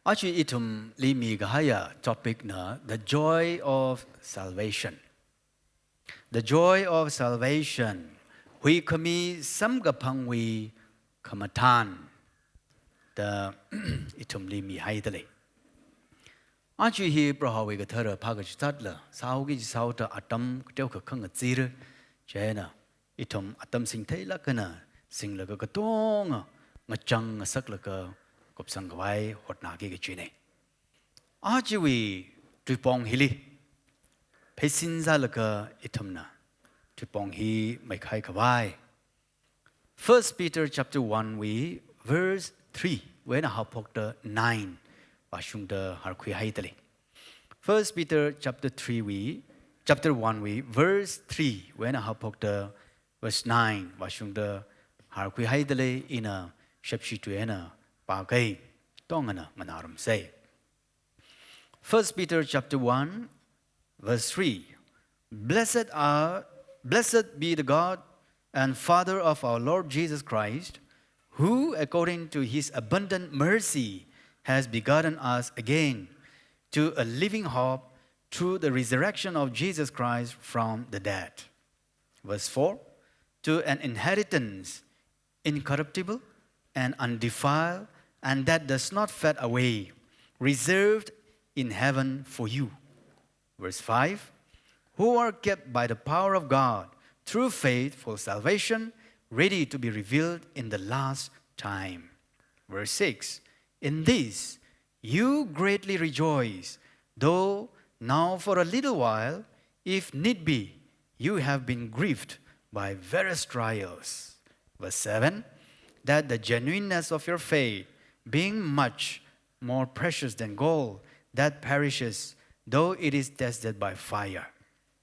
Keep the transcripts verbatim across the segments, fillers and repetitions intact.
Aja ithumli mikahaiya topic na the joy of salvation. The joy of salvation. Huikhami samkaphangwui khamathan da ithumli mihaidalei. Aja hi Prohowui kathara phākachichatla, sāhaoki jisāhaoda atam kateokha khangacheera, chieina ithum atam singtheilāk eina singlaga katonga ngachang ngasaklaga kupsangkhavai hotnāki kajina. Ajawui tuipong hili pheisin sālaga ithumna tuipong hi meikhai khavai. First Peter chapter one wui verse three wui eina haophokta nine vāshungda harkhuihaidalei. First Peter chapter three wui, chapter one wui verse three wui eina haophokta verse nine vāshungda harkhuihaidalei. Ina shepshi tui eina pākei, tongana nganārumsei. First Peter chapter one, verse three. Blessed are, blessed be the God and Father of our Lord Jesus Christ, who, according to his abundant mercy, has begotten us again to a living hope through the resurrection of Jesus Christ from the dead. Verse four, to an inheritance incorruptible and undefiled, and that does not fade away, reserved in heaven for you. Verse five, who are kept by the power of God through faith for salvation, ready to be revealed in the last time. Verse six, in this you greatly rejoice, though now for a little while, if need be, you have been grieved by various trials. Verse seven, that the genuineness of your faith, being much more precious than gold that perishes, though it is tested by fire,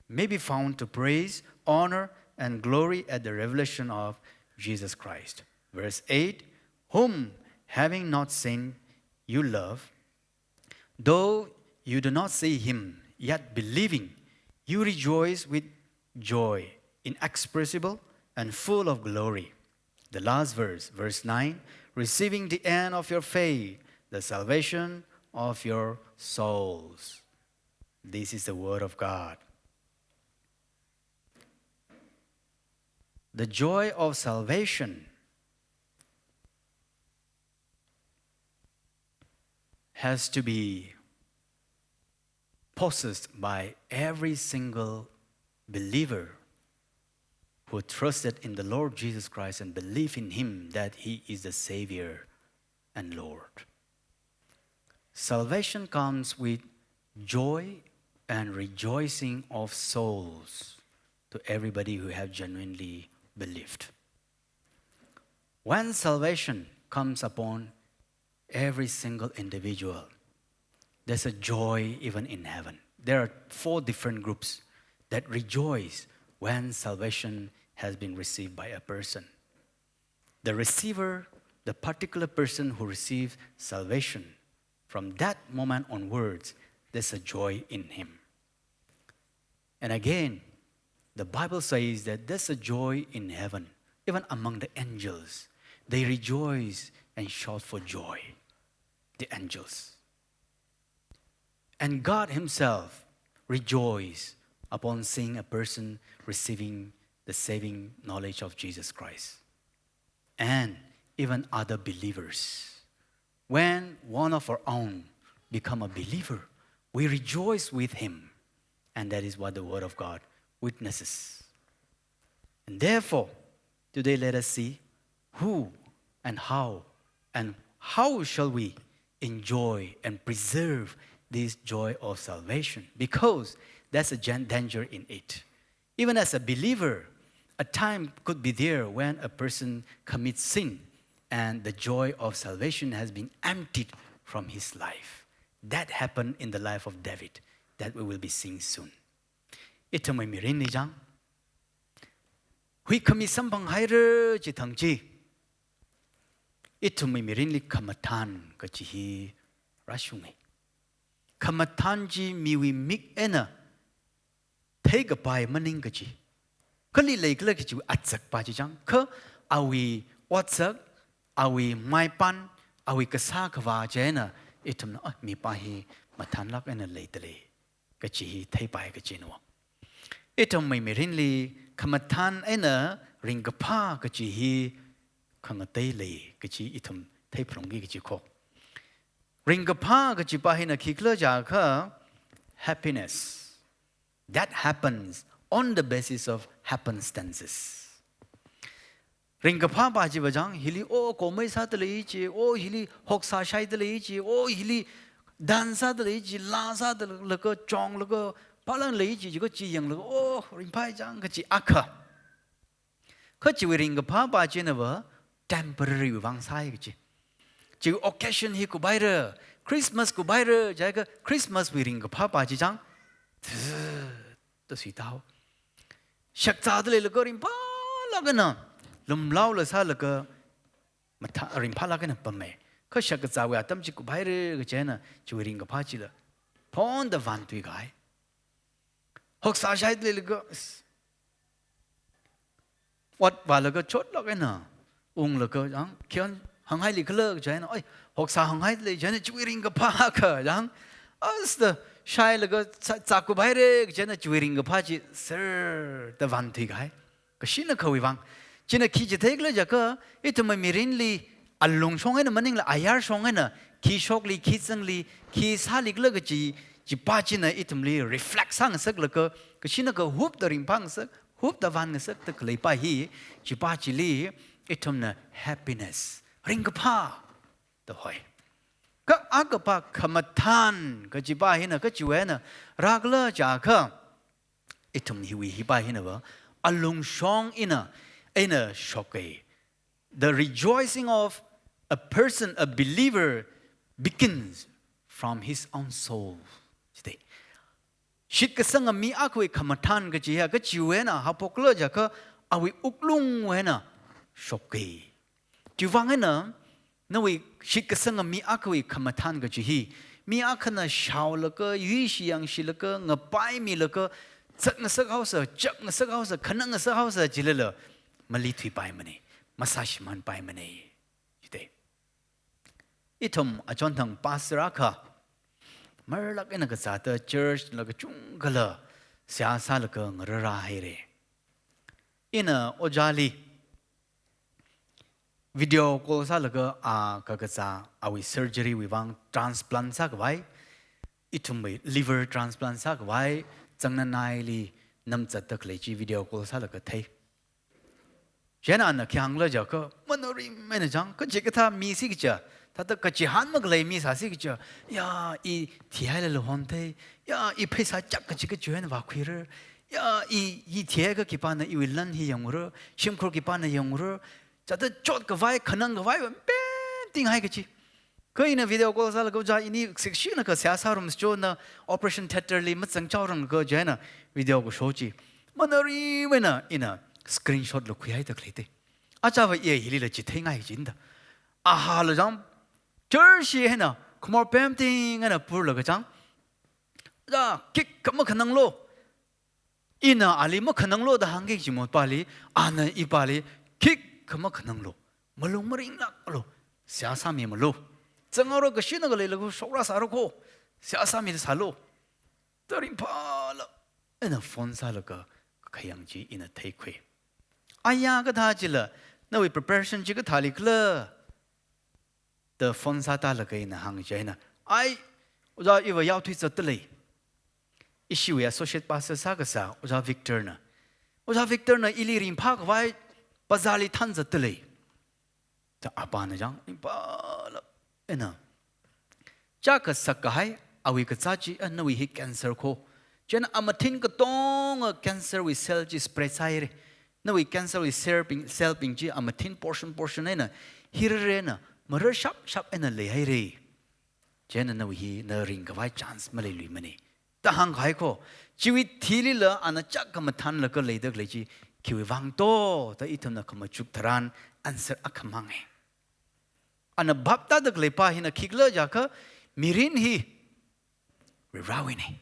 may be found to praise, honor, and glory at the revelation of Jesus Christ. Verse eight, whom, having not seen, you love, though you do not see him, yet believing, you rejoice with joy inexpressible and full of glory. The last verse, verse nine, receiving the end of your faith, the salvation of your souls. This is the word of God. The joy of salvation has to be possessed by every single believer who trusted in the Lord Jesus Christ and believed in him that he is the Savior and Lord. Salvation comes with joy and rejoicing of souls to everybody who have genuinely believed. When salvation comes upon every single individual, there's a joy even in heaven. There are four different groups that rejoice when salvation has been received by a person. The receiver, the particular person who receives salvation, from that moment onwards, there's a joy in him. And again, the Bible says that there's a joy in heaven. Even among the angels, they rejoice and shout for joy, the angels. And God himself rejoices upon seeing a person receiving the saving knowledge of Jesus Christ. And even other believers. When one of our own become a believer, we rejoice with him. And that is what the word of God witnesses. And therefore, today let us see who and how, and how shall we enjoy and preserve this joy of salvation, because there's a gen-, danger in it. Even as a believer, a time could be there when a person commits sin and the joy of salvation has been emptied from his life. That happened in the life of David, that we will be seeing soon. Ithumwui mirinli chang, huikhami samphanghaira chi thang chi, ithumwui mirinli khamathan kachi hi rāshunga. Khamathan chi miwui mik eina theikapai maningkachi. Kali leikhala kachi achakpa chi chang. Kha awui otsak, awui maipan, awui kasā khavā chieina ithumna, ah, mipā hi mathānlāk eina leidalei kachi hi theipai kachina. Ithumwui mirinli khamathān eina ringkaphā kachi hi khangatei lei kachi ithum theiphalungki kachi kho. Ringkaphā kachi pā hina khikhala jiakha happiness that happens on the basis of happenstances. Ringkaphā pā chiva chang, hili o komei sādalei chi, o hili hoksā shaidalei chi, o hili dance sādalei chi, laa sādalaga, chonglaga, phalang lei chi, chi ko chi yanglaga, o ringphai chang kachi akha. Kha chiwui ringkaphā pā chinava temporary vang sāi kachi. Chiwui occasion hi kuphaira, Christmas kuphaira, jiakha Christmas wui ringkaphā pā chi chang, ta suitao. Shakzāda leilaga ringphālāk eina, lumlaola sālaga, mathā ringphālāk eina pamei. Kha shakzāwui atam chi kuphaira kachina, chiwui ringkaphā chila phonda vānthuikahai. Hoksā shaida leilaga, s-, ot vālaga chotlāk eina, unglaga, yang, khiyan hānghaili khala kachina, ai, hoksā hānghaida lei, china chiwui ringkaphā akha, yang, asta shailaga, sa-, zā kuphaira kachina chiwui ringkaphā chi, serda vānthuikahai. Kashina khawui vang. China khi chitheikhala jiakha, ithumwui mirinli alungshong eina maningla ayarshong eina, khi shokli, khi zangli, khi sālikhala kachi, chi pā china ithumli reflect sāngasaklaga, kashina kha hupda ringphāngasak, hupda vāngasakda khalei pā hi, chi pā chili, ithumna happiness, ringkaphā da hoi. Kha akha pā khamathān kachi pā hina kachiwui eina rākhala jiakha, ithum hiwui hi pā hinava, alungshong eina, eina shokai. The rejoicing of a person, a believer, begins from his own soul. Chithei. Shitkasanga mi akhawui khamathān kachi hi, kachiwui eina haophokkhala jiakha awui wuklungwui eina shokai. Chiwui vang eina, nawui shitkasanga mi akhawui khamathān kachi hi, mi akhana shaolaga, yuishi yangshilaga, ngapaimilaga, zatngasak haosa, chapngasak haosa, khanangngasak haosa, chilala, malithuipaimana, masāshimānpaimana. Chithei. Ithum achonthang pastor akha, marlāk eina kazāda church la kachungkhala seihā sālaga ngararā haira. Ina ojāli video call sālaga a kakazā awui surgery wui vang transplant sākhavai, ithumwui liver transplant sākhavai, zangnanaili namzatda khalei chi video call sālaga thei. Chieina ana khi hāngkhala jiakha, manarim eina chang, kachikathā misi kaja, thāda kachihān makhalei mi sāsi kaja, ya, i thihailala honthei, ya, i pheisā chak kachi kachi eina vākhuira, ya, i, i thihaiakha khipāna iwui lan hi yangura, shimkhur khipāna yangura, chithāda chotkhavai, khanangkhavai, pemtinghai kachi. Kha ina video call sālaga ojā ini sikshina kha seihā sārum sachona operation theatre li mazangchaorang kha chieina video kasho chi. Manarim eina ina screenshot la khuihaida khaleite. Achāva iya hilila chitheingai chinda. Ahāla chang, church hi eina, khumor pemting eina purlaga chang. Ojā, khikha makhananglu. Ina ali makhananglu da hāngki kachi motpāli, ana ipāli, khikha makhananglu. Malung maringlāklu. Seihā sāmimalu. Zanghaora kashina khalei laga shokra sāra kho. Seihā sāmila sālu. Da ringphālāk eina phone sālaga khayang chi ina theikhui. Aya kathā chila, nawui preparation chi kathālikhala. Da phone sātālaga ina hāng chieina. Ai, ojā iva yaothui zatdalei. Ishiwui associate pastor sākasā, ojā Victor na. Ojā Victor na ili ringphākhavai, bazarli thanzatdalei. Da apāna chang, ringphālāk eina. Chā kasak kahai, awui kazā chi, a, nawui hi cancer kho. Chieina amathin katonga cancer wui cell chi spread sāhaira. Nawui cancer wui cell bing, cell bing chi amathin portion portion eina, hirarena, marar shap shap eina leihaira. Chieina nawui hi na ringkhavai chance maleiluimana. Da hāngkahai kho, chiwui thilila ana chak khamathānlaga leida khalei chi, khiwui vang to, da ithumna khamachuk tharan answer akhamang e. Ana bhap tāda khalei pā hina khikhala jiakha, mirin hi Varivarāwuina.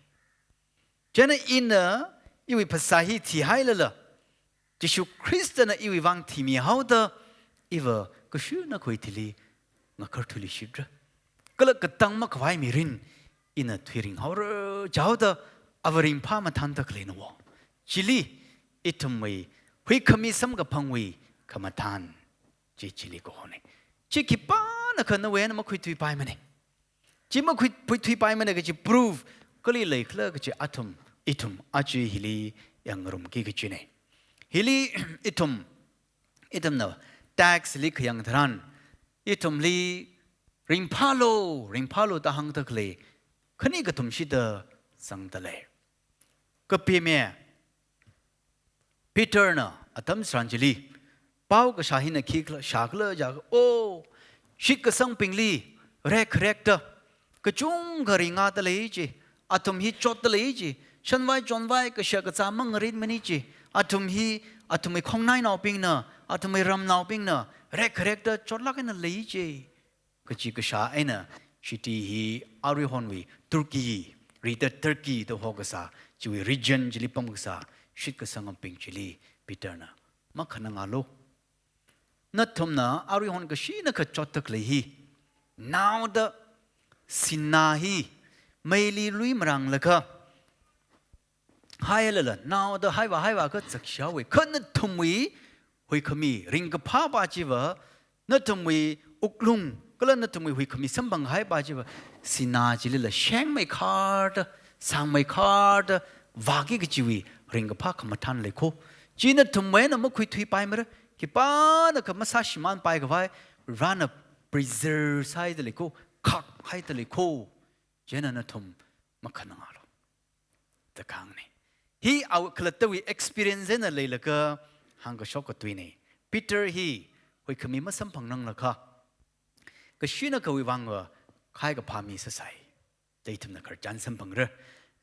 Chieina ina iwui phasā hi thihailala, Jishu Khristana iwui vang thimihaoda, iva kashuna khawui thili ngakarthuilui shitra. kala katang makhavai mirin ina thuiring haora jihaoda ava ringphā mathānda khaleina wo. Chili ithumwui huikhami samkaphangwui khamathān chi chili kahona. Chi khipānakha nawui eina makhuithuipaimana. Chi makhui-, phuithuipaimana kaji proof kali leikhala kaji athum, ithum aja hili yangngarumki kajina. Hili ithum, ithumna text li khayang tharan, ithumli ringphālu, ringphālu da hāngda khalei khani kathum shida zangda lei. Kapime, Peter na atam tharan chili pao kashā hina khikhala, shākhala jiakha, o, shitkasangbingli rekharekta kachungkha ringda lei ji, athum hi chotda lei ji, shanvai chonvai kashak kazā mangarinmana ji, athum hi, athumwui khongnainaobingna, athumwui ramnaobingna rekharekta chotlāk eina lei ji. Kaji kashā eina city hi aruihonwui Turkey, rida Turkey da hokasā, chiwui region chili pamkasā shitkasangbing chili Peter na, makhanangālu. Nathumna aruihon kashinakha chotda khalei hi, naoda sinā hi meili lui marānglakha, hailala, naoda haivā haivākha zakshao we. Kha nathumwui huikhami ringkaphā pa chiva, nathumwui wuklung, kala nathumwui huikhami samphang kahai pa chiva, sinā chilila shengmeikharda, sāngmeikharda vāki kajiwui ringkaphā khamathān lei kho. Chi nathumwui eina makhuithuipaimara, khipānakha masāshimānpai khavai, Varena preserve sāhaida lei kho, khakhaida lei kho. Chieina nathum makhanangālu da kahāngna. Hi awui khalattawui experience eina leilaga hāngkashok katuina. Peter hi huikhami masamphangranglakha, kashinakhawui vangva khai kaphā mi sāsai da ithumna khararchan samphangra.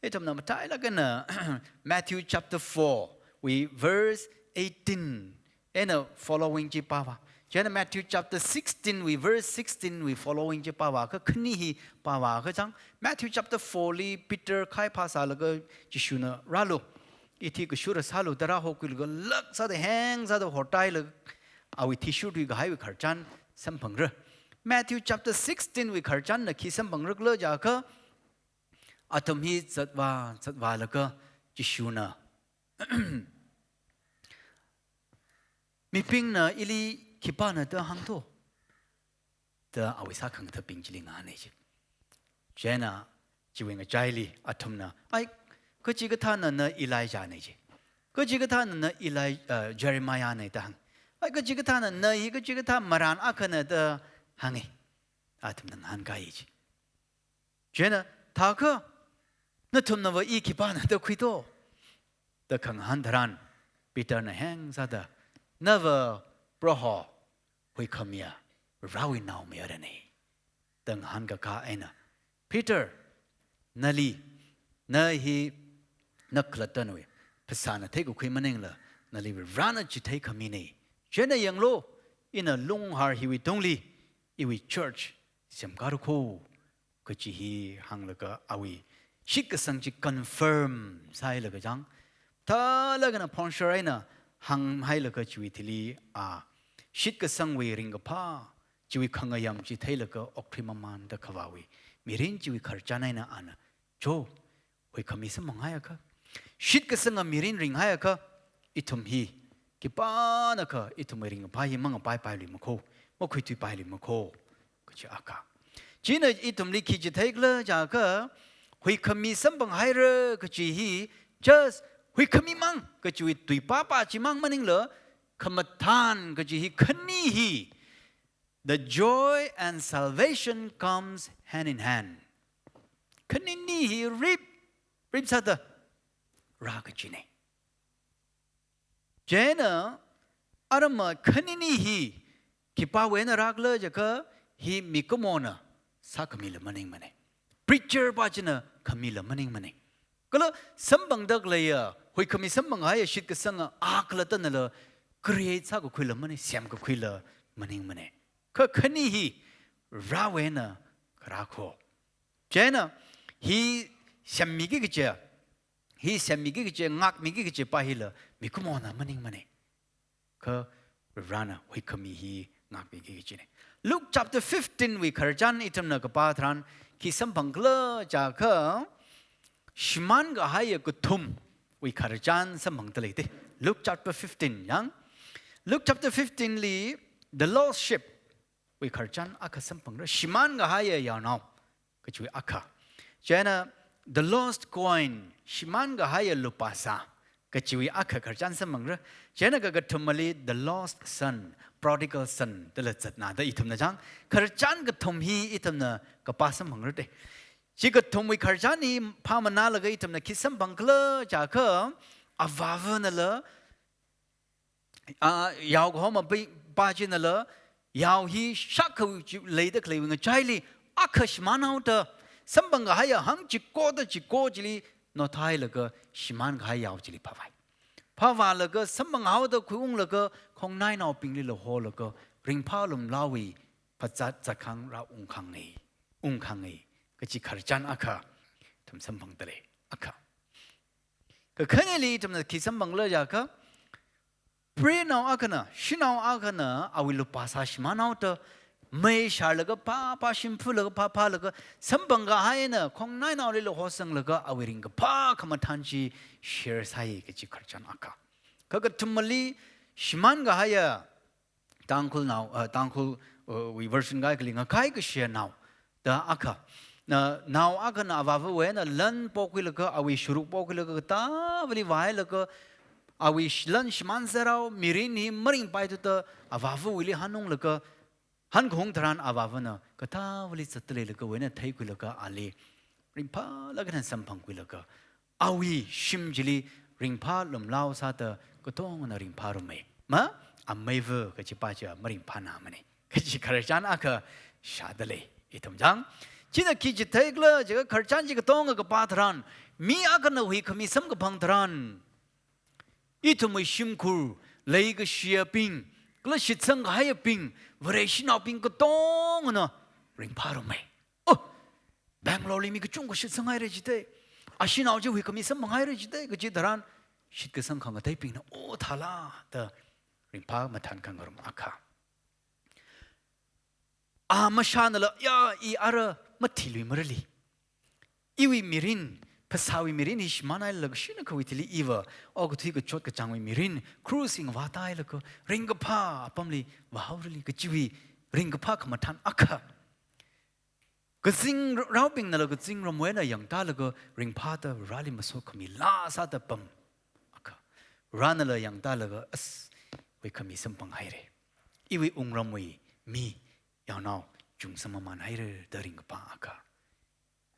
Ithumna matailāk eina Matthew chapter four wui verse eighteen eina following chi pāvā. Chieina Matthew chapter sixteen wui verse sixteen wui following chi pāvāakha, khani hi pāvāakha chang, Matthew chapter four li Peter khai phāsālaga Jishuna rālu, ithi kashura sālu da rāhokhuilaga lāk sāda heng sāda hortailaga awui thi shurthui kahaiwui khararchan samphangra. Matthew chapter sixteen wui khararchanna khi samphangra khala jiakha, athum hi zatvā, zatvālaga Jishuna, mibingna ili khipāna da hāngthu da awui sākhangathabing chili ngahāna ji. Chieina chiwui ngachaili athumna, ai, kachikathāna na Elijah na ji, kachikathāna na Eli-, uh, Jeremiah na da hāng, ai, kachikathāna na hi kachikathā marān akhana da hānga. Athumna ngahānkai ji. Chieina, thākha nathumnava i khipāna da khuithu da khangahān tharan, Peter na heng sāda, nava Proho huikhamiya, Varewui naomayarana da ngahānkakā eina, Peter, nali, na hi na khalattawui phasāna theikakhui maningla, nali Varena chithei khamina. Chieina yanglu, ina lunghar hiwui tungli iwui church semkāra kho kaji hi hānglaga awui shitkasang chi confirm sāhailaga chang, thālāk eina phongshar eina hānghailaga chiwui thili a shitkasangwui ringkaphā, chiwui khangayam chi theilaga okthuimamānda khavāwui mirin chiwui khararchan eina ana, cho, huikhami samphang haiakha, shitkasanga mirin ringhaiakha, ithum hi khipānakha ithumwui ringkaphā hi mangapaipailui makho, makhuithuipailui makho kaji akha. Chieina ithumli khi chitheikhala jiakha, huikhami samphang haira kaji hi just huikhamimang kajiwui tui pāpā chimang maningla, khamathān kaji hi khani hi, the joy and salvation comes hand in hand. Khanini hi rip, rip sāda rā kajina. Chieina, arama khanini hi khipāwui eina rākhala jiakha, hi mikumona sākhamila maningmana. Preacher pa china khamila maningmana. Kala samphangda khaleiya, huikhami samphang haiya shitkasanga a khalattanala create sākakhuila mani, semkakhuila maningmana. Kha khani hi Varewui eina kharā kho. Chieina hi semmiki kaji, hi semmiki kaji, ngākmiki kaji pa hila mikumona maningmana. Kha Varena huikhami hi ngākmiki kajina. Luke chapter fifteen wui khararchan ithumna kapā tharan khi samphangkhala jiakha, shimān kahaiya kathumwui khararchan samphangda lei te. Luke chapter fifteen yang. Luke chapter fifteen li the lost sheep wui khararchan akha samphangra, shimān kahaiya yaonao kachiwui akha. Chieina the lost coin, shimān kahaiya lupāsā kachiwui akha khararchan samphangra. Chieina kakathumali the lost son, prodigal son dala zatna da ithumna chang. Khararchan kathum hi ithumna kapā samphangra te. Chi kathumwui khararchan hi phāmanālaga ithumna khi samphangkhala jiakha, avāvanala, a, yao kahoma pi-, pa chinala, yao hi shākha chi leida khaleiwui ngachaili akha shimānhaoda, samphang kahaiya hangchiko da chiko chili nothailaga shimān kahai yao chili phāvai. Phāvālaga samphanghaoda khuiunglaga khongnainaobinglila holaga ringphā lumlaowui phazat zatkhang rāungkhangai, ungkhangai kachi khararchan akha ithum samphangda lei, akha. Kakhaneli ithumna khi samphangkhala jiakha, prenao akhana, shanao akhana awui lupāsā shimānhaoda, mei sharlaga phā, phā shimphulaga phā, phālaga, samphang kahaina khongnainaolila hosanglaga awui ringkaphā khamathān chi share sāi kachi khararchan akha. Kakathumali shimān kahaiya Tangkhul nao, uh, Tangkhul, uh, wui version kaikhali ngakai kashiya nao da akha. Na, nao akhana avāvawui eina lan pokhuilaga, awui shuruk pokhuilaga, katāvali vāhailaga, awui sh-, lan shimān sārao, mirin hi maringpaithuda avāvawuili hanunglaga, hankhaung tharan avāvana katāvali zatda leilagawui eina theikhuilaga ali ringphālāk eina samphangkhuilaga, awui shim chili ringphā lumlao sāda katongana ringphārumai. Ma, ameiva kachipa chiya maringphānāmana kachi khararchan akha shāda lei ithum chang. China khi chitheikhala jiakha khararchan chi katonga kapā tharan, mi akhana huikhami samkaphang tharan, ithumwui shimkhur, leikashiyabing, kala shitsang kahaiyabing, Vareshinaobing katongana ringphārumai. Oh, Bangalore li mi kachungkha shitsanghaira jite. Ashinao chi huikhami samphanghaira jite, kaji tharan shitkasang khangateibingna, oh, thāla da ringphā mathān khangarum akha. A mashānala, ya, i ara mathiluimarali, iwui mirin, phasāwui mirin hi shimānhailaga shina khawui thili iva okathui kachot kachāngwui mirin, krush hi ngavātāhailaga ringkaphā apamli vāhaorali kachiwui ringkaphā khamathān akha. Kazingraobingnala kazingramwui eina yangtālaga ringphāda Vareli masot khamila sāda pam akha. Varenala yangtālaga, as, huikhami samphanghaira. Iwui wungramwui mi yaonao chungsang mamānhaira da ringkaphā akha.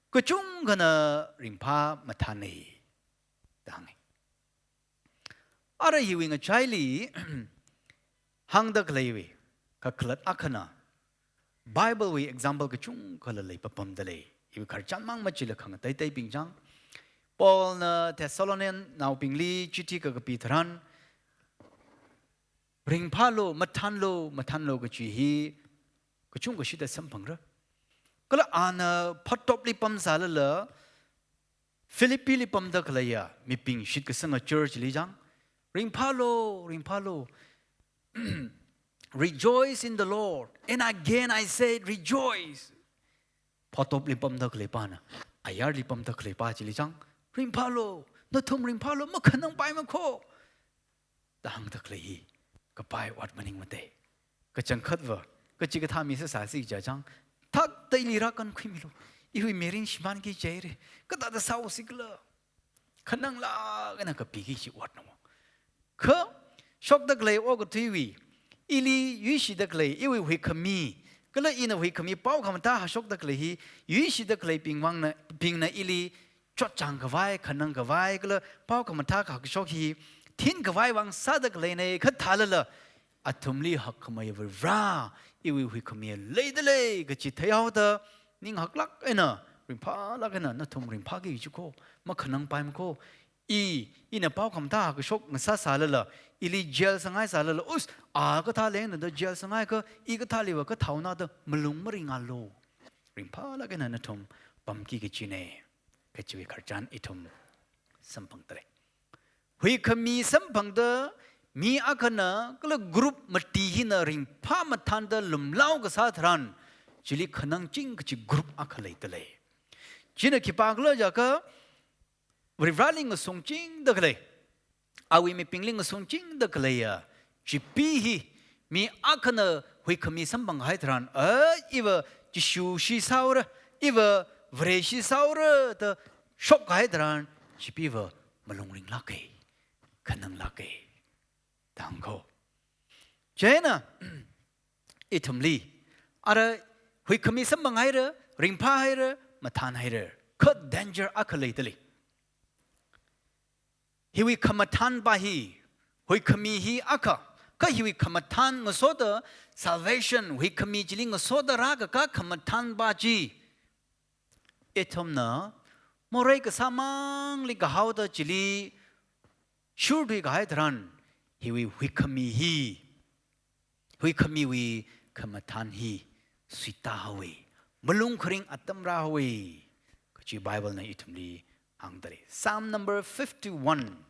Kachungkhana ringphā mathānei da hānga. Ara hiwui ngachaili hāngda khaleiwui kakhalat akhana, Bible wui example kachungkhala leipapamda lei. Hiwui khararchan mang machila khangateiteibing chang. Paulna Thessalonian naobingli chithi kakapi tharan, ringphālu, mathānlu, mathānlu kachi hi kachungkha shida samphangra. Kala ana phātopli pamsālala, Philippi li pamda khaleiya mibing shitkasanga church li chang, ringphālu, ringphālu. Rejoice in the Lord. And again I say, rejoice. Phātopli pamda khaleipana ayarli pamda khaleipa chili chang, ringphālu, nathum ringphālu, makhanangpaimako da hāngda khalei hi kapai ot maningmate. Kachangkhatva kachikathā mi sāsāsi jiakha chang, thakta ili rākankhuimilu. Iwui mirin shimānki jihaira. Kathāda sāhaosikhala? Khananglāk eina kapiki kachi otna mo. Kha shokda khalei okathuiwui, ili yuishida khalei, iwui huikhami, kala ina huikhami pao khamathā hāshokda khalei hi yuishida khaleibing vangna, bingna ili chotchāng khavai, khanang khavai, kala pao khamathā hākashok hi thin khavai vang sāda khaleina kathālala, athumli hakkhamei Vare, iwui huikhami leida lei kachi theihaoda, ning haklāk eina, ringphālāk eina, nathum ringphāki kachiko, makhanangpaimako. I, ina pao khamathā hākashok ngasāsālala, ili jail sanghai sālala, us, a kathā lengna da jail sanghaiakha, i kathāliva kathāhaona da malung maringalu. Ringphālāk eina nathum pamki kachina kachiwui khararchan ithum samphangda lei. Huikhami samphangda mi akhana kala group mati hina ringphā mathānda lumlao kasā tharan, chili khanangching kachi group akha leidalei. China khipākhala jiakha, Varivarali ngasungchingda khalei, awui mibingli ngasungchingda khaleiya, chipeepa hi, mi akhana huikhami samphang kahai tharan, a, iva Jishushi sāhaora, iva Vareshi sāhaora da shok kahai tharan, chipeepa malung ringlāka, khananglāka. Tangko. Chieina, ithumli, ara huikhami samphang haira, ringphā haira, mathān haira, kha danger akha leidalei. Hiwui khamathānpa hi, huikhami hi akha, kha hiwui khamathān ngasoda, salvation, huikhami chili ngasoda rākakā khamathānpa chi, ithumna morei kasā mangli kahaoda chili shurthui kahai tharan, hiwui huikhami hi, huikhamiwui khamathān hi suitāhaowa, malung kharing atam rāhaowa, kachi Bible na ithumli hāngdalei. Psalm number fifty-one.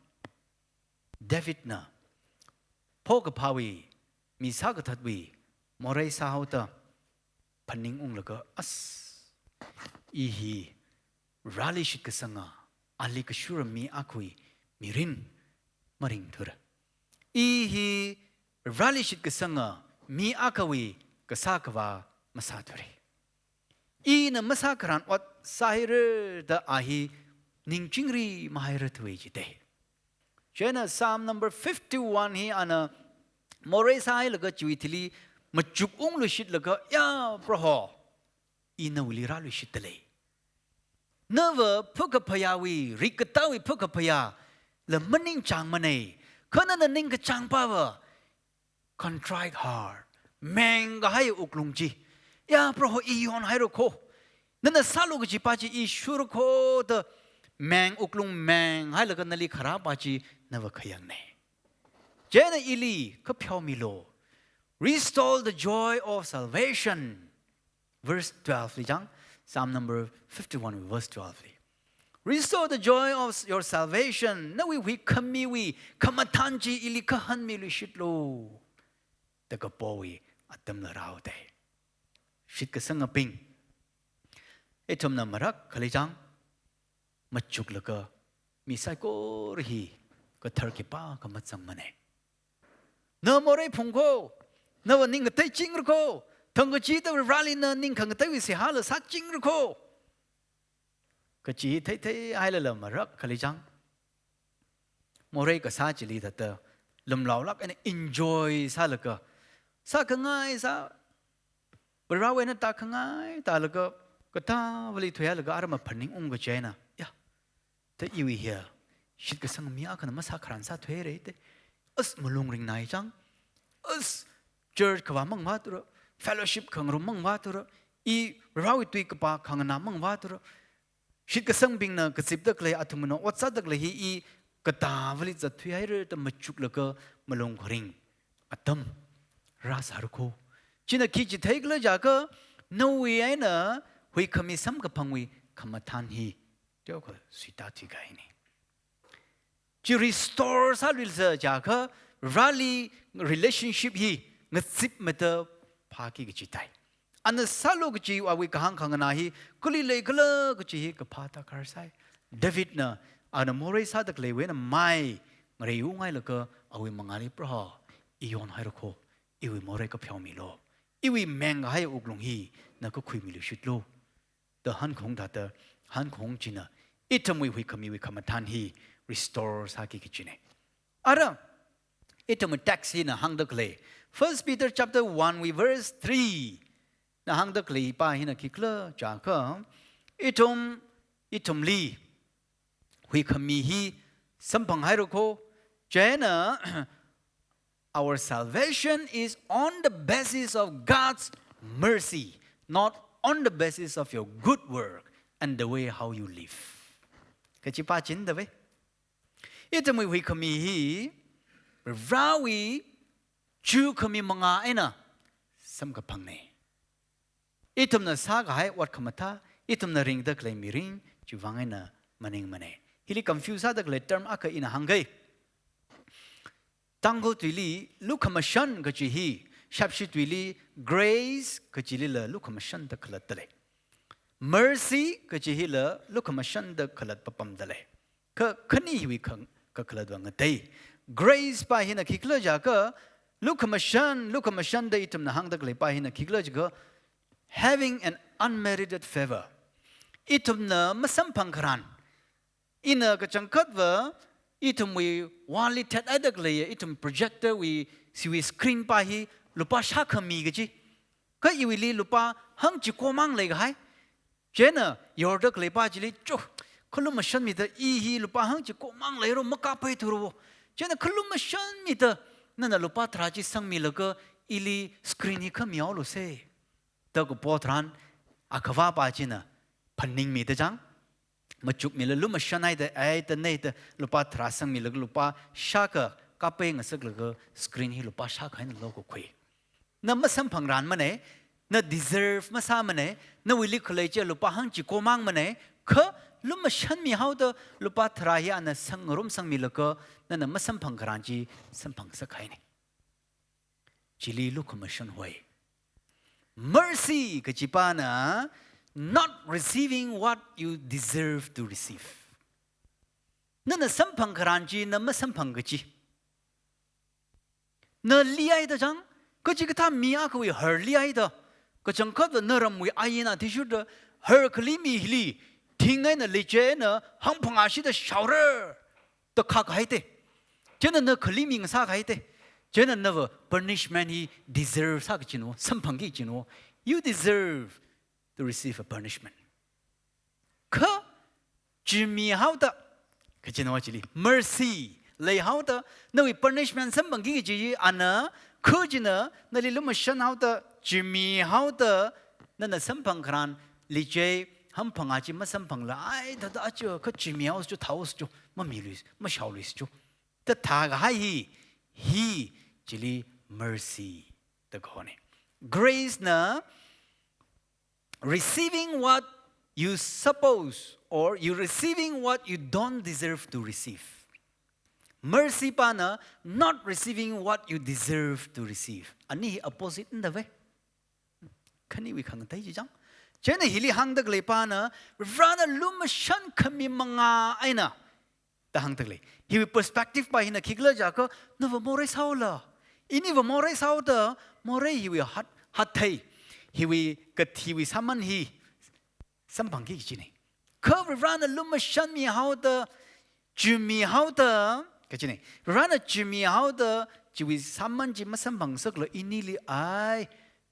Davidna, phokaphāwui, mi sākathatwui morei sāhaoda phaningunglaga, as, i hi Vareli shitkasanga, ali kashura mi akhawui mirin maringthura. I hi Vareli shitkasanga mi akhawui kasā khavā masāthura. Ina masākharan ot sāhaira da a hi ningchingri mahaira thuwa jidalei. Chieina Psalm number fifty-one hi ana morei sāhailaga chiwui thili machukungluishitlaga, ya Proho, i nawuili rāluishitdalei. Nava phakaphayāwui, rikatāwui phakaphayāla maningchāngmanei, kha nana ningkachāngpava, contrite heart, mengkahai wuklung chi, ya Proho, i yonhaira kho, nana sālu kachipa chi i shurra kho da meng wuklung menghailaga nali kharāpa chi nava khayangnei. Chieina ili kapheomilu. Restore the joy of salvation. Verse twelve li chang, Psalm number fifty-one, verse twelve li. Restore the joy of your salvation. Nawui huikhamiwui khamathān chi ili kahānmiluishitlu da kapowui atamla rāhaodalei. Shitkasangabing, ithumna marākkhali chang, machuklaga, mi saikora hi kathar khipākha mazangmanei. Na morei phung kho, nava ning kateichingra kho, thangkachida Vareli na ning khangateiwui seihāla sāchingra kho, kachi theitheihailala marākkhali chang, morei kasā chili thāda lumlaolāk eina enjoy sālaga, sākhangai sā, Varewui eina tākhangai tālaga, katāvali thuihailaga ara maphaningung kachi eina, ya, ta iwui hiya shitkasang mi akhana masākharan sāthuihaira da, as, malung ringnai chang, as, church khavā mangvātura, fellowship khangarum mangvātura, i Varewui tui kapā khanganā mangvātura, shitkasangbingna kazipda khalei, athumna ot sāda khalei hi i katāvali zatthuihaira da machuklaga malung kharing atam rāsāra kho. China khi chitheikhala jiakha, nawui eina huikhami samkaphangwui khamathān hi teokha suitāthui kahainei. Chi restore sāluisa jiakha, Vareli relationship hi ngazipmada phāki kachi tai. Ana sālu kachi awui kahāng khanganā hi kali leikhala kachi hi kaphā tākharsai. Davidna ana morei sāda khaleiwui eina mai ngareiunghailaga awui mangāli, Proho, i yonhaira kho, iwui morei kapheomilu, iwui mengkahai wuklung hi na kakhuimiluishitlu da hankhong thāda, hankhong china ithumwui huikhamiwui khamathān hi restore sāki kachinei. Ara, ithumwui text hina hāngda khalei, First Peter chapter one wui verse three na hāngda khalei pa hina khikhala jiakha, ithum, ithumli huikhami hi samphanghaira kho, chieina our salvation is on the basis of God's mercy, not on the basis of your good work and the way how you live, kachi pa chindawei. Ithumwui huikhami hi Varewui chukhami mangā eina samkaphangnei. Ithumna sākahai ot khamathā, ithumna ringda khalei mirin, chiwui vang eina maningmanei. Hili confuse sāda khalei term akha ina hāngkei. Tangkhul tuili lukhamashan kachi hi, Shapshi tuili grace kachilila lukhamashanda khalatta lei. Mercy kachi hila lukhamashanda khalat papamda lei. Kha khani hiwui khang kakhalatva ngatei. Grace pa hina khikhala jiakha, lukhamashan, lukhamashanda ithumna hāngda khalei pa hina khikhala jiakha, having an unmerited favor. Ithumna masamphang kharan. Ina kachangkhatva, ithumwui wali thet aida khalei, ithum projector wui, siwui screen pa hi lupā shākhami kachi. Kha iwuili lupā hangchiko mang leikahai. Chieina yorda khalei pa chili, "Cho, khalumashanmida, i hi lupā hangchiko mang leiro, makappai thuro." Chieina khalumashanmida, nana lupā tharā chi sangmilaga ili screen hi khamihaolu se. Da kapo tharan, akhava pa china phaningmida chang, machukmila lumashan haida, ai da nei da lupā tharā sangmilaga lupā shākha kappai ngasaklaga screen hi lupā shākha eina lokakhui. Na masamphang ranmane, na deserve masāmane, nawuili khalei chi lupā hangchiko mangmane, kha lumashanmihaoda lupā tharā hi ana sangngarum sangmilaga, nana masamphang kharan chi samphang sākahaine. Chili lukhamashan hoi. Mercy kachi pana, not receiving what you deserve to receive. Nana samphang kharan chi na masamphang kachi. Na lihaida chang, kachikathā mi akhawui har lihaida, kachangkhatva na ramwui ain athishurda, har khali mi hili, thing eina leichina, hangphangāshida shaora, da khākahaite. Chieina na khali mi ngasākahaite. Chieina nava punishment hi deserve sākachinwo, samphangki kachinwo. You deserve to receive a punishment. Kha, chimihaoda, kachinwo chili, mercy leihaoda, nawui punishment samphangki kachi ana, kha china, nali lumashanhaoda, chimihaoda, nana samphang kharan, leichei, hangphangā chi masamphangla, ai, thāda achu, kha chimihaosu chu, thaosu chu, mamiluisu, mashaoluisu chu. Da thākahai hi, hi, chili mercy da kahone. Grace na, receiving what you suppose, or you receiving what you don't deserve to receive. Mercy pana, not receiving what you deserve to receive. Ani hi opposite nda ve. Khaniwui khangatei chi chang. Chieina hili hāngda khalei pana, Varena lumashan khami manga eina, da hāngda khalei. Hiwui perspective pa hina khikhala jiakha, nava morei sāola. Iniva morei sāoda, morei hiwui hat, hathei. Hiwui kathiwui sāman hi samphangki kachine. Kha Varena lumashanmihaoda, chimihaoda, kachine. Varena chimihaoda, chiwui sāman chi masamphangsakla inili ai,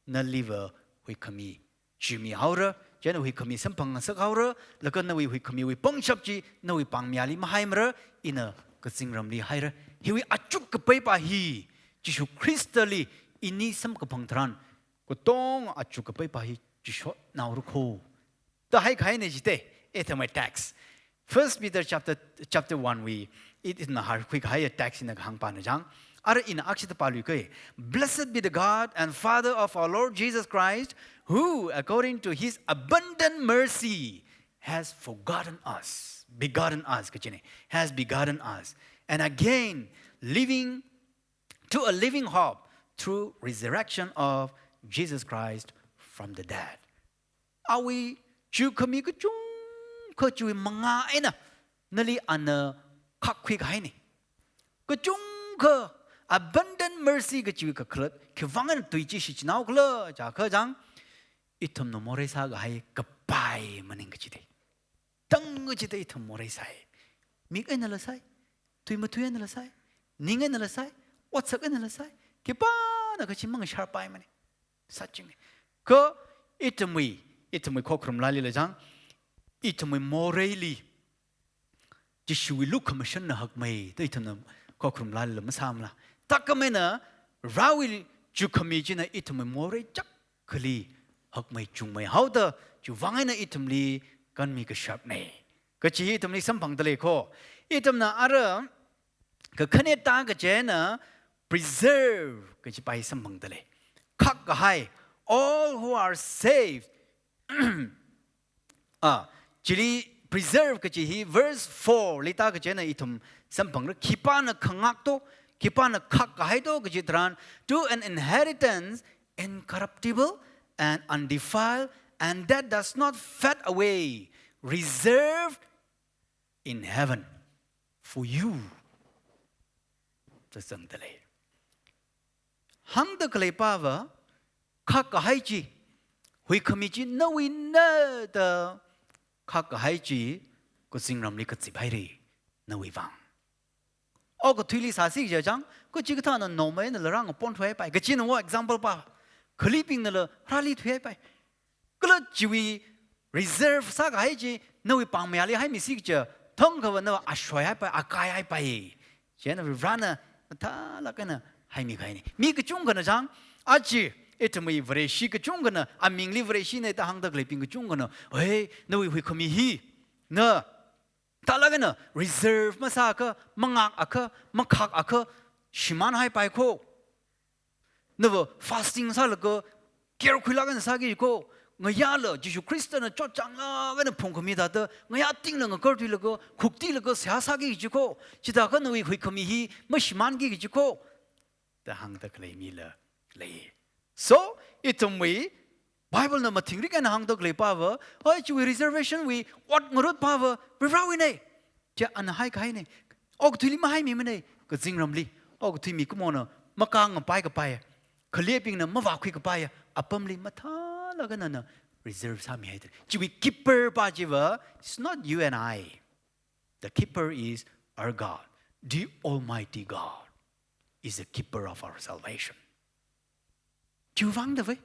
naliva huikhami chimihaora, chieina huikhami samphangsakhaora, laga nawui huikhamiwui pangshap chi, nawui pāngmiyāli mahaimara, ina kazingramli haira. Hiwui achuk kapai pa hi, Jishu Khristali ini samkaphang tharan, katong achuk kapai pa hi, chishotnaora kho. Da haikahaine jite, ithumwui text. First Peter chapter, chapter one wui, it is na harkhui kahai text ina kahāng pana chang. Ara ina akshita pāluike. Blessed be the God and Father of our Lord Jesus Christ, who, according to his abundant mercy, has begotten us. Begotten us, kachine. Has begotten us. And again, living to a living hope through resurrection of Jesus Christ from the dead. Awui chukhami kachungkha chiwui manga eina nali ana khakkhui kahaine. Kachungkha abundant mercy kachiwui kakhalat, khiwuivang eina tui chi shichinhaokhala jiakha chang, ithumna morei sākahai kapai maningkachi te. Tangkachida ithum morei sai. Mik einala sai. Tui matui einala sai. Ning einala sai. Otsak einala sai. Khipāna kachi mangashar paimane. Sāchinge. Kha ithumwui, ithumwui khokharum laalila chang, ithumwui moreili Jishuwui lukhamashanna hakmei, da ithumna khokharum laalila masāmala. Thākhameina, Varewui chukhami china ithumwui morei chakhali hakmei chungmeihaoda, chiwuivang eina ithumli kanmi kashapne. Kachi hi ithumli samphangda lei kho. Ithumna ara, kakhane ta kachina preserve kachi pa hi samphangda lei. Khakkahai, all who are saved. Ah, chili preserve kachi hi verse four li ta kachina ithum samphangra, khipāna khangakto, Khipāna khak kahai to kaji tharan, to an inheritance incorruptible and undefiled, and that does not fade away, reserved in heaven for you. Zangda lei. Hāngda khalei pava, khak kahai chi, huikhami chi nawuina da khak kahai chi, kazingramli kazip haira, nawui vang. Okathuili sāsi kaja chang, kachikathāna normal na la rāngapon thuihaipai. Kachina wo example pa, khalibingna la rāli thuihaipai. Kala chiwui reserve sākahai chi, nawui pāngmayāli haimisi kaja, thangkha va na ashoi haipai, akai haipai. Chieina Varivarana mathālāk eina haimi kahaina. Mi kachungkhana chang, aja, ithumwui Vareshi kachungkhana, amingli Vareshina da hāngda khaleibing kachungkhana, "Hei, nawui huikhami hi, na, mathālāk eina reserve masāakha, mangākakha, makhakakha, shimān haipai kho. Nava fasting sālaga, care khuilāk eina sāki kho. Ngayāla, Jishu Khristana chotchānglāk eina phungkhami thāda, ngayā tingla ngakarthuilaga, khuktilaga seihā sāki kaji kho. Chithākha nawui huikhami hi mashimānki kaji kho," da hāngda khalei mila lei. So, ithumwui Bible na mathingrik eina hāngda khalei pava, oi, chiwui reservation wui ot ngarut pava, Varivarawuina. Chi ana haikahaina. Okathuili mahaimimana, kazingramli. Okathui mikumona makāngapai kapai, khalibingna mavākhui kapai apamli mathālāk eina ana reserve sāmihaida. Chiwui keeper pa chiva, it's not you and I. The keeper is our God. The Almighty God is the keeper of our salvation. Chiwui vang da vai.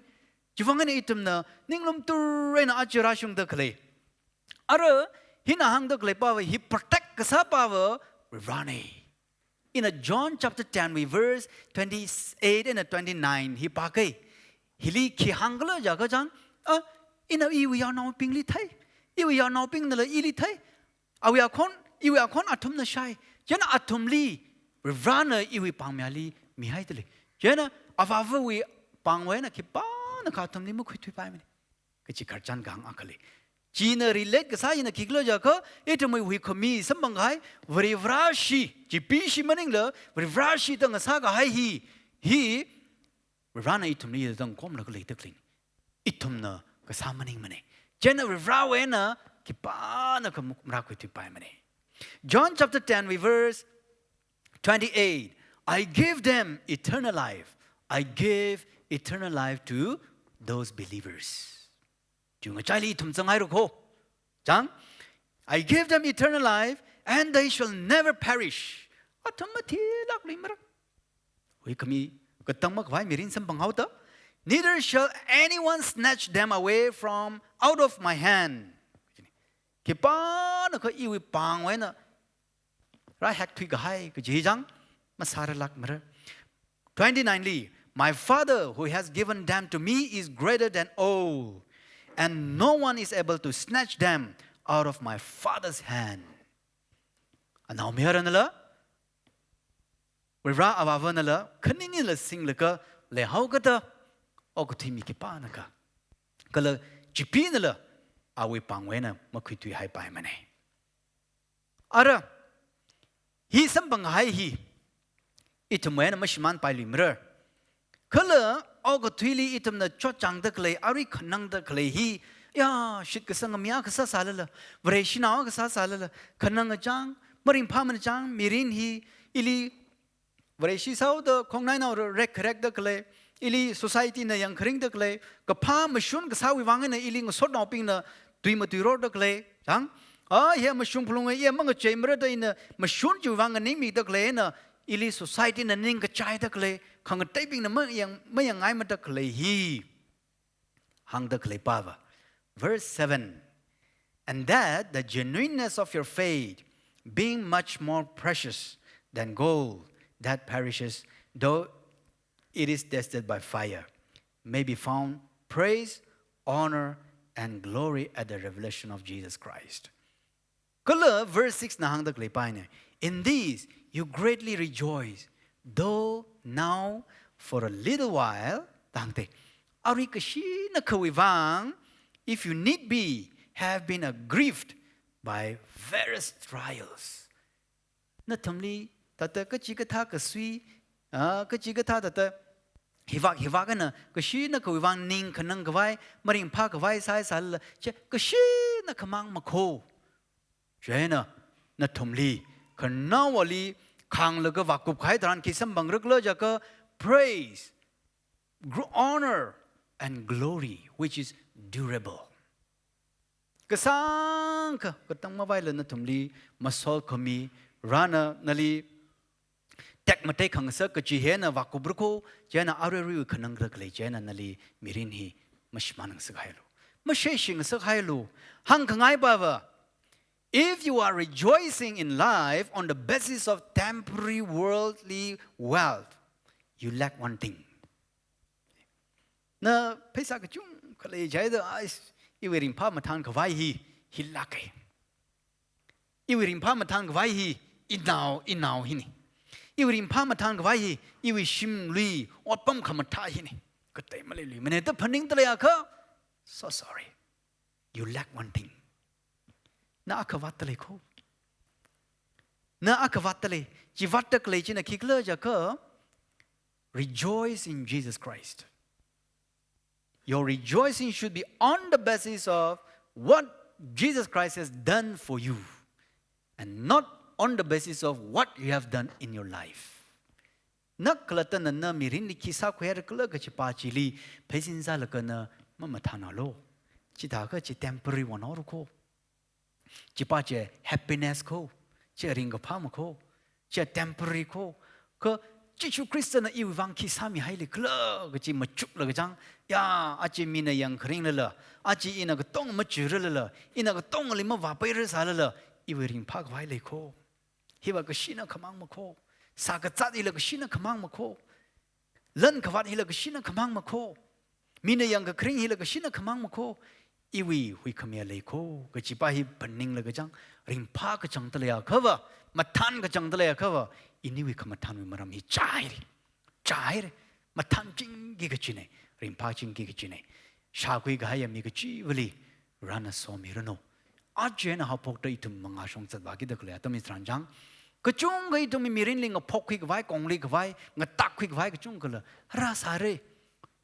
Chiwui vang eina ithumna ninglum turaina aja rāshungda khalei, ara hina hāngda khalei pava, hi protect kasā pava Varivarana. Ina John chapter ten wui verse twenty-eight and twenty-nine hi pākei. Hili khi hāngkhala jiakha chang, a, ina iwui yaonaobingli thei, iwui yaonaobingnala ili thei, awui akhon, iwui akhon athumna shai. Chieina athumli Varivarana iwui pāngmayāli mihaida lei. Chieina Avāvawui pāngwui eina khipānakha athumli makhuithuipaimana. Kachi khararchan kahāng akha lei. China relate kasā hina khikhala jiakha, ithumwui huikhami samphang kahai, Varivarashi, Chipeeshi maningla, Varivarashi da ngasā kahai hi, hi, Varivarana ithumli dang komlaga leida khaleina. Ithumna kasā maningmana. Chieina Varivarawui eina khipānakha muk-, marākhuithuipaimana. John chapter ten, verse twenty-eight. "I give them eternal life. I give eternal life to those believers." Chiwui ngachaili ithum zanghairu kho. Chang, "I give them eternal life, and they shall never perish." Athum mathilākluimara. Huikhami katang makhavai mirin samphanghaoda. "Neither shall anyone snatch them away from out of my hand." Khipānakha iwui pāngwui eina rāhekthui kahai kaji chang masāralākmara. Twenty-nine li, "My Father who has given them to me is greater than all, and no one is able to snatch them out of my Father's hand." Anaomayaranala, Varivara Avāvanala, khaningla singlaga leihaokada, okathui mi khipānakha, kala Chipeeenala awui pāngwui eina makhuithuihaipaimana. Ara, hi samphang kahai hi, ithumwui eina mashimānpailuimara. Kala okathuili ithumna chotchāngda khalei, arui khanangda khalei hi, ya, shitkasang mi akha sāsālala, Vareshinao akha sāsālala, khanang kachang, maringphāmana chang, mirin hi, ili Vareshi sāhaoda khongnainao re-, rekkharekda khalei, ili society na yangkharingda khalei, kaphā mashun kasāwui vang eina ili ngasotnaobingna tui matuirorda khalei, chang, a, hi mashun phalunga, hi mangachei mara da ina mashun chiwui vang nganingmida khalei eina, ili society na ningkachaida khalei, khangateibingna mayang, mayangngaimada khalei hi hāngda khalei pava. Verse seven, "And that the genuineness of your faith, being much more precious than gold that perishes, though it is tested by fire, may be found praise, honor, and glory at the revelation of Jesus Christ." Kala verse six na hāngda khalei paina, "In this you greatly rejoice, though now for a little while," da hāngda. Arui kashinakhawui vang, "if you need be, have been aggrieved by various trials." Nathumli Thāda kachikathā kasui, ah, kachikathā thāda hivak hivak eina, kashina kawui vang ning khanang khavai, maringphā khavai sāi sālala, chi kashina khamang makho. Chieina, nathumli, khanaowali, khānglaga vākup kahai tharan khi samphangra khala jiakha, praise, gr-, honor, and glory, which is durable. Kasāngkha, katang mavaila nathumli, masol khami, Varena nali, tekmatei khangasak kachi hina vākupra kho, chieina aruirui khanangra khalei chieina nali mirin hi mashimānngasak hailu. Masheishi ngasak hailu. Hāngkhangai pava, if you are rejoicing in life on the basis of temporary worldly wealth, you lack one thing. Na pheisā kachungkha lei jihaida, ais, iwui ringphā mathān khavai hi, hi lāka. Iwui ringphā mathān khavai hi, inao, inao hina. Iwui ringphā mathān khavai hi, iwui shimlui, otpam khamathā hina. Katei maleiluimana da phaningda leiakha, so sorry. You lack one thing. Na akha vātda lei kho. Na akha vātda lei. Chi vātda khalei china khikhala jiakha, rejoice in Jesus Christ. Your rejoicing should be on the basis of what Jesus Christ has done for you, and not on the basis of what you have done in your life. Nak khalatta nana mirinli khi sākhuihaira khala kachi pa chili pheisin zālaga na mamathānalu. Chithākha chi temporary one or kho. Chi pa chi happiness kho, chi ringkaphā makho, chi temporary kho. Kha Jishu Khristana iwui vang khi sāmihaili khala kachi machuklaga chang, ya, aja mina yangkharinglala, aja ina katonga machiralala, ina katongali mavāpaira sālala, iwui ringphā khavai lei kho. Hiva kashina khamang makho. Sā kazāt hila kashina khamang makho. Lan kavāt hila kashina khamang makho. Mina yangkakharing hila kashina khamang makho. Iwui huikhamiya lei kho. Kachi pa hi phaninglaga chang, ringphā kachangda leiakhava, mathān kachangda leiakhava, iniwui khamathānwui maram hi chāhaira. Chāhaira. Mathānchingki kachina. Ringphāchingki kachina. Shākhui kahaiya mi kachivali, Varena somiranu. Aja eina haophokta ithum mangā shongzat vākida khalei atam hi tharan chang, kachungkha ithumwui mirinli ngaphokkhui khavai, konglui khavai, ngatākkhui khavai kachungkhala rāsāra.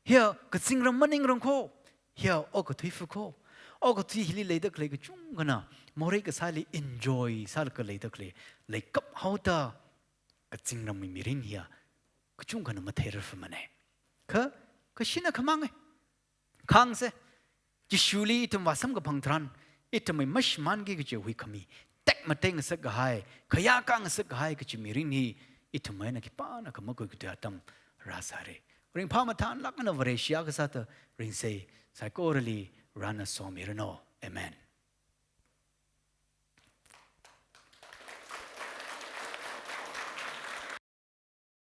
Hiya kazingram maningrang kho, hiya okathui fu kho. Okathui hili leida khalei kachungkhana morei kasāli enjoy sālaga leida khalei, leikap haoda kazingramwui mirin hiya kachungkhana matheirarfamana. Kha, kashina khamanga. Khāngsa, Jishuli ithum vāsamkaphang tharan, ithumwui mashimānki kachi huikhami, tekmatei ngasak kahai, khayākā ngasak kahai kachi mirin hi, ithum eina khipānakha makhuikathui atam rāsāra. Ringphā mathānlāk eina Vareshi akha sāda ringsa, saikorali Varena somiranu. Amen.